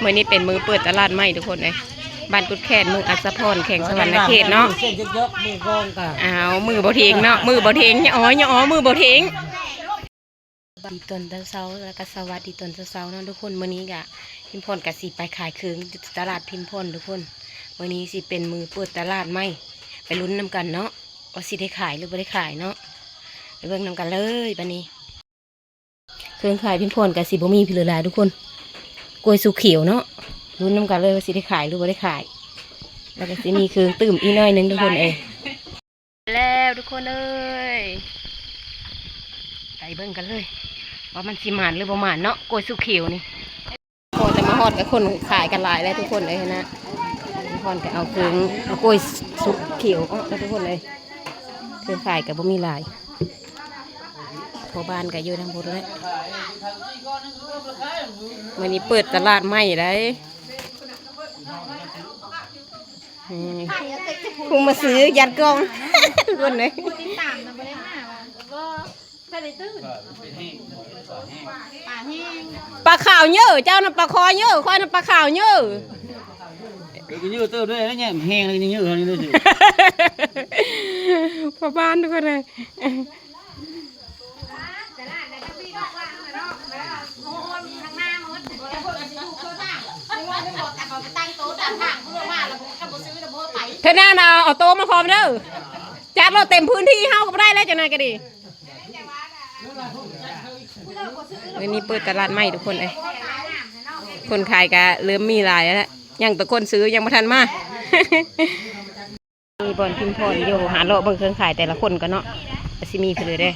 ມື້ນີ້ເປັນມື້ເປີດຕະຫຼາດໃໝ່ທຸກຄົນເອີຍ ບ້ານກຸດແຂນ ເມືອງອັດສະພອນ ແຂວງສະຫວັນນະເຂດເນາະ. ອ້າວ ມືບໍ່ເທັງເນາະ ມືບໍ່ເທັງ ຫຍໍ້ ຫຍໍ້ ມືບໍ່ເທັງ. ສະບາຍດີຕອນເຊົ້າໆ ແລ້ວກໍສະຫວັດດີຕອນເຊົ້າໆເນາະທຸກຄົນ. ມື້ນີ້ກະພິມພອນກະຊິໄປຂາຍເຄື່ອງຢູ່ຕະຫຼາດພິມພອນທຸກຄົນ. ມື້ນີ້ຊິເປັນມື້ເປີດຕະຫຼາດໃໝ່ ໄປລຸ້ນນຳກັນເນາະ ວ່າຊິໄດ້ຂາຍຫຼືບໍ່ໄດ້ຂາຍເນາະ. ໄປເບິ່ງນຳກັນເລີຍບາດນີ້. ເຄື່ອງຂາຍພິມພອນກະຊິບໍ່ມີພິເລີຫຼາຍທຸກຄົນ ກ້ວຍສຸກຂຽວເນາະ. ລຸ້ນນຳກັນເລີຍວ່າຊິໄດ້ຂາຍຫຼືບໍ່ໄດ້ຂາຍ. ແລ້ວກະຊິມີເຄື່ອງຕື່ມອີກໜ້ອຍໜຶ່ງທຸກຄົນເອີຍ. ແລ້ວທຸກຄົນເອີຍ ໄປເບິ່ງກັນເລີຍວ່າມັນຊິໝານຫຼືບໍ່ໝານເນາະ ກ້ວຍສຸກຂຽວນີ້. ພໍແຕ່ມາຮອດກໍຄົນຂາຍກັນຫຼາຍແລ້ວທຸກຄົນເອີຍນະ. ມາຮອດກໍເອົາເຄື່ອງ ເອົາກ້ວຍສຸກຂຽວອອກແລ້ວທຸກຄົນເອີຍ. ເຄື່ອງຂາຍກໍບໍ່ມີຫຼາຍ ພໍ່ບ້ານກໍຢູ່ທາງພຸ້ນແຫຼະ. ມື້ນີ້ເປີດຕະຫຼາດໃໝ່ໄດ໋. ອືມ ຜູ້ມາຊື້ຢັດກ່ອງ ທຸກຄົນເອີຍ. ປາຂາວເຍີ້ ເຈົ້ານະປາຄໍເຍີ້ ຂ້ອຍນະປາຂາວເຍີ້. ເອີ ກໍເຍີ້ເຕີບເດ້ ແຍມແຮງເລີຍ ເຍີ້ເທົ່ານີ້ເລີຍ. ພໍ່ບ້ານທຸກຄົນເອີຍ. ເທື່ອໜ້ານະ ເອົາໂຕະມາພ້ອມເດີ ຈັດໂລດ ເຕັມພື້ນທີ່ເຮົາກໍບໍ່ໄດ້ແລ້ວ ຈັກໜ້ອຍກໍດີ. ມື້ນີ້ເປີດຕະຫຼາດໃໝ່ທຸກຄົນເອີຍ ຄົນຂາຍກະເລີ່ມມີຫຼາຍແລ້ວ ຍັງແຕ່ຄົນຊື້ຍັງບໍ່ທັນມາ. ມີບ່ອນພິມພອນຢູ່ ຫາເລາະເບິ່ງເຄື່ອງຂາຍແຕ່ລະຄົນກ່ອນເນາະ ວ່າຊິມີເພິ່ນເລີເດ້.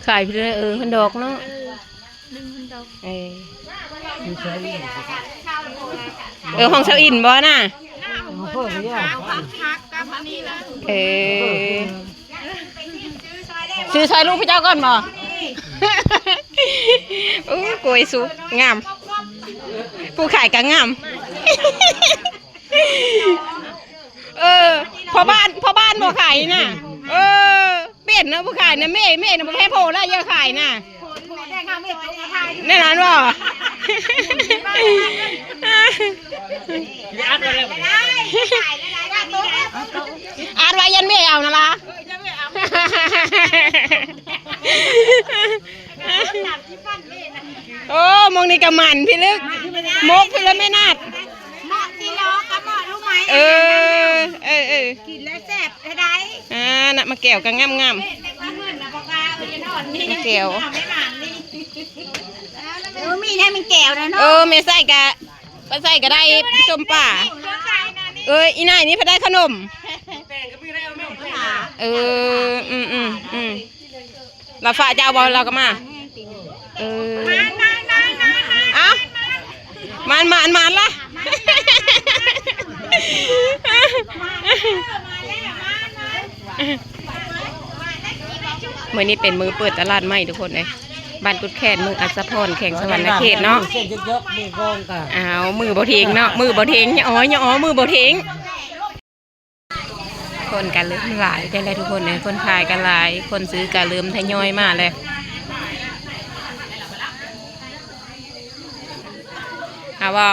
ຂາຍເພິ່ນເລີ ເອີ ເພິ່ນດອກເນາະ. ເອີ ເອີ ຂອງຊາວອິນບໍ່ນະ? ເອີ ຊື້ຊ່ອຍລູກພະເຈົ້າກ່ອນບໍ່? ໂອ້ ກ້ວຍສຸກງາມ ຜູ້ຂາຍກໍງາມ. ເອີ ພໍ່ບ້ານ ພໍ່ບ້ານບໍ່ຂາຍນະ. ເອີ ເປັນນະ ຜູ້ຂາຍນະ ແມ່ ແມ່ນະ ບໍ່ແພ້ພໍ່ລະ ຢ່າຂາຍນະ. ແນ່ນອນບໍ່? ອາດວ່າຢ້ານແມ່ເອົານະລະ. ໂອ້ ໝ່ອງນີ້ກະໝັ້ນພິລຶກ ໝົກພິລຶກແມ່ນາດ. ເໝາະທີ່ລໍກັບເໝາະລູກໄມ້ ເອີ ເອີ ເອີ ກິນແລ້ວແຊບເທົ່າໃດ. ອ່າ ນະ ໝາກແກ້ວກໍງາມໆ ເດັກໆວ່າເງິນນະບໍ່ກ້າ ເອີ ຢ່ານອນນີ້ ໝາກແກ້ວ ເອົາໄປໝານນີ້. ເອີ ມີແທ້ໝາກແກ້ວນະເນາະ. ເອີ ແມ່ໃສ່ກະ ປາໃສ່ກໍໄດ້ ສົ້ມປາ. ເອີຍ ອີ່ນາຍນີ້ເພິ່ນໄດ້ຂະໜົມ. ເອີ ອືມໆ ອືມ ລາວຝາກເຈົ້າບໍ່ ລາວກໍມາ. ເອີ ເອົ້າ ມາ ມາ ມາລະ. ມື້ນີ້ເປັນມື້ເປີດຕະຫຼາດໃໝ່ທຸກຄົນເອີຍ ບ້ານກຸດແຂນ ເມືອງອັດສະພອນ ແຂວງສະຫວັນນະເຂດເນາະ. ອ້າວ ມືບໍ່ເທັງເນາະ ມືບໍ່ເທັງ ຫຍໍ້ ຫຍໍ້ ມືບໍ່ເທັງ. ຄົນກໍເລີ່ມຫຼາຍແລ້ວທຸກຄົນເອີຍ ຄົນຂາຍກໍຫຼາຍ ຄົນຊື້ກໍເລີ່ມທະຍອຍມາແລ້ວ. ເອົາບໍ່?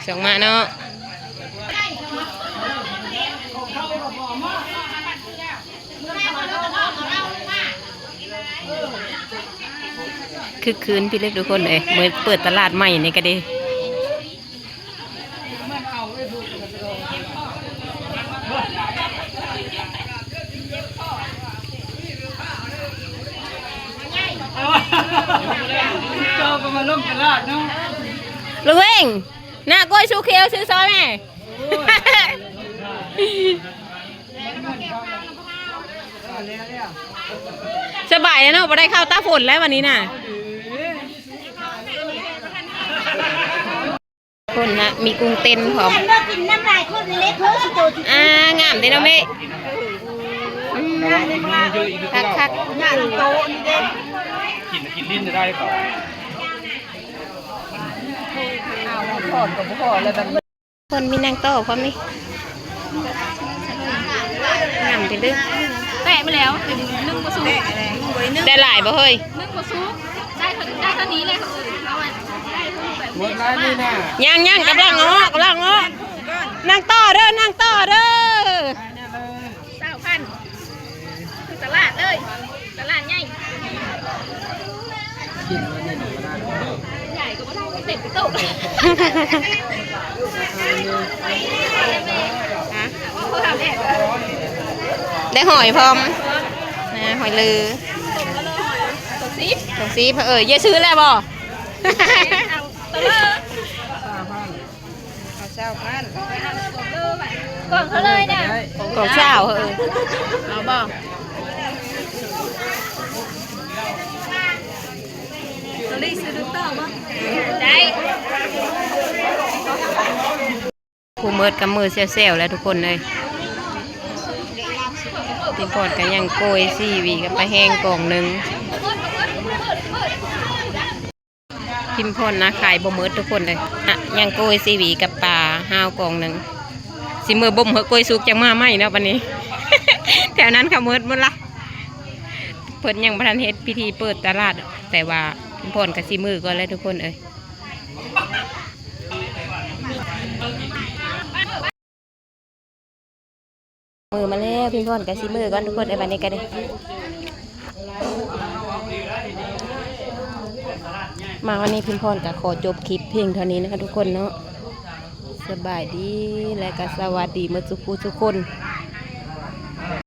ສົ່ງມາເນາະ. ຄຶກຄື້ນພິລຶກທຸກຄົນເອີຍ ມື້ເປີດຕະຫຼາດໃໝ່ນີ້ກະດີ. ເຈົ້າກໍມາລົງຕະຫຼາດເນາະ ລຸງເວງ. ນະ ກ້ວຍສຸກຂຽວ ຊື້ຊ່ອຍແມ່. ສະບາຍແລ້ວເນາະ ບໍ່ໄດ້ເຂົ້າຕາຝົນແລ້ວວັນນີ້ນະ. ຄົນນະ ມີກຸ້ງເຕັ້ນພ້ອມ. ອ່າ ງາມເດ້ເນາະແມ່. ອືມ ຄັກໆ ກິນ ກິນຫຼິ້ນໄດ້ບໍ່? ຄົນມີນັ່ງໂຕະພ້ອມນີ້. ຍຳເດີ້ ແຕະມາແລ້ວ ໜຶ່ງບໍ່ສຸກ ໄດ້ຫຼາຍບໍ່ເຮີ້ຍ? ໜຶ່ງບໍ່ສຸກ ໄດ້ເທົ່າ ໄດ້ເທົ່ານີ້ແຫຼະ ເຂົາເອີ້ນ ເອົາໄວ້ ໄດ້ເທົ່ານີ້ແຫຼະ ໝົດແລ້ວນີ້ນະ ຍັງໆ ກຳລັງເອົາອອກ ກຳລັງເອົາອອກ ນັ່ງຕໍ່ເດີ້ ນັ່ງຕໍ່ເດີ້. ຊາວພັນ ຄືຕະຫຼາດເລີຍ ຕະຫຼາດໃຫຍ່ ໃຫຍ່ກໍບໍ່ເທົ່າເຕັມໂຕະ ຮະ ໄດ້ຫອຍພ້ອມນະ ຫອຍເລີ ສອງສິບ ສອງສິບ ເອີ ເຢຍຊື້ແລ້ວບໍ່? ເອົາຕະເລີ ເອົາຊາວພັນ ກ່ອງເທົ່າໃດນະ? ກ່ອງຊາວ ເອີ ເອົາບໍ່? ໄດ້ ຜູ້ເໝິດກຳມືແຊວໆ ແລ້ວທຸກຄົນເອີຍ ພິມພອນກໍຍັງໂກຍຊີຫວີກັບປາແຫ້ງກ່ອງໜຶ່ງ. ພິມພອນນະຂາຍບໍ່ໝົດທຸກຄົນເອີຍ ອະ ຍັງໂກຍຊີຫວີກັບປາຫ້າວກ່ອງໜຶ່ງ ຊິເມືອບົ່ມເຮີ້ຍ ໂກຍສຸກຈັ່ງມາໃໝ່ເນາະ ບາດນີ້ ແຖວນັ້ນເຂົາໝົດໝົດລະ ເພິ່ນຍັງບໍ່ທັນເຮັດພິທີເປີດຕະຫຼາດ ແຕ່ວ່າພິມພອນກໍຊິເມືອກ່ອນແລ້ວທຸກຄົນເອີຍ. ເມືອມາແລ້ວ ພິມພອນກໍຊິເມືອກ່ອນທຸກຄົນເອີຍ ບາດນີ້ກໍໄດ້ ມາວັນນີ້ພິມພອນກໍຂໍຈົບຄລິບພຽງເທົ່ານີ້ນະຄະທຸກຄົນເນາະ ສະບາຍດີ ແລະກໍສະຫວັດດີໝົດທຸກຜູ້ທຸກຄົນ.